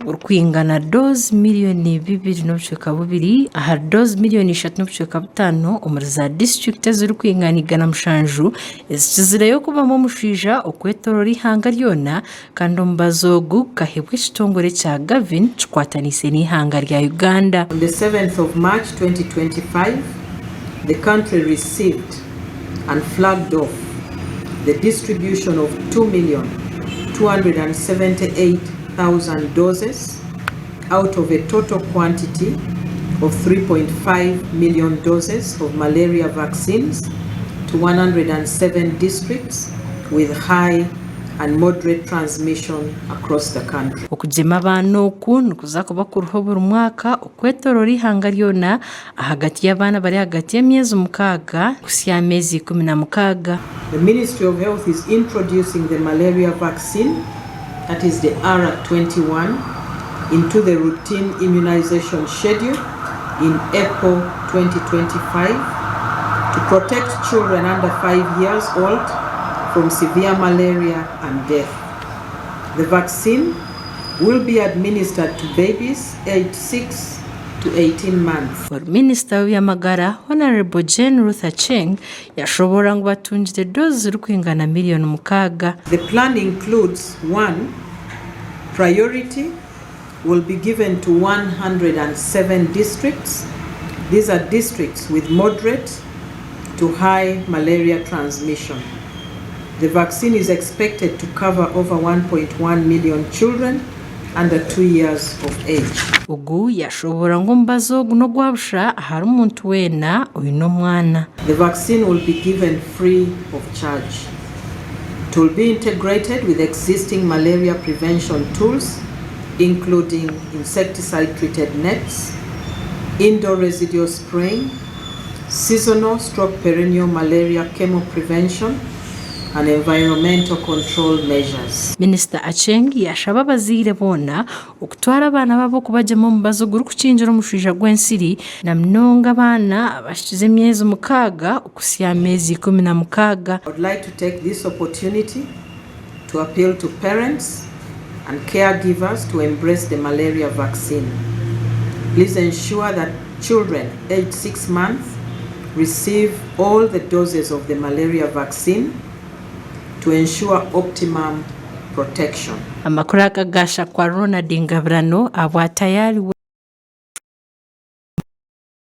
Gurikwingana doozi 2.2 miliyoni ahari doozi 3.5 miliyoni omuri za disiturikiti ezirikwingana 107 ezikizireyo kubamu omushwija okwetoroora eihanga ryona kandi omubazi ogu gukahebwa ekitongore kya Gavin kikwataniise n'eihanga rya Uganda. On the 7th of March 2025, the country received and flagged off the distribution of 2,278,000 doses out of a total quantity of 3.5 million doses of malaria vaccines to 107 districts with high and moderate transmission across the country. Okugyema abaana oku nikuza kuba kuriho buri mwaka okwetoroora eihanga ryona ahagati y'abaana bari ahagati y'emyezi 6 kuhitsya aha meezi 16. The Ministry of Health is introducing the malaria vaccine, that is the R21, into the routine immunization schedule in April 2025 to protect children under 5 years old from severe malaria and death. The vaccine will be administered to babies aged 6 to 18 months. Minisita w'eby'amagara Honorable Jane Ruth Aceng yashoboorora ngu batungire doozi zirikwingana 6 miliyoni. The plan includes: one, priority will be given to 107 districts. These are districts with moderate to high malaria transmission. The vaccine is expected to cover over 1.1 million children under 2 years of age. Ogu yashoboora ngu omubazi ogu n'ogwa busha ahari omuntu weena oine omwana. The vaccine will be given free of charge. It will be integrated with existing malaria prevention tools, including insecticide treated nets, indoor residual spraying, seasonal stroke perennial malaria chemoprevention, and environmental control measures. Minisita Aceng yashaba abazaire boona okutwara abaana baabo okubagyema omubazi ogurikukingira omushwija gw'ensiri na munonga abaana abashikize emyezi 6 okuhitsya aha meezi 16. I would like to take this opportunity to appeal to parents and caregivers to embrace the malaria vaccine. Please ensure that children aged 6 months receive all the doses of the malaria vaccine to ensure optimum protection. Amakuru aga gashakwa Ronald Ngabirano abwa Tayari.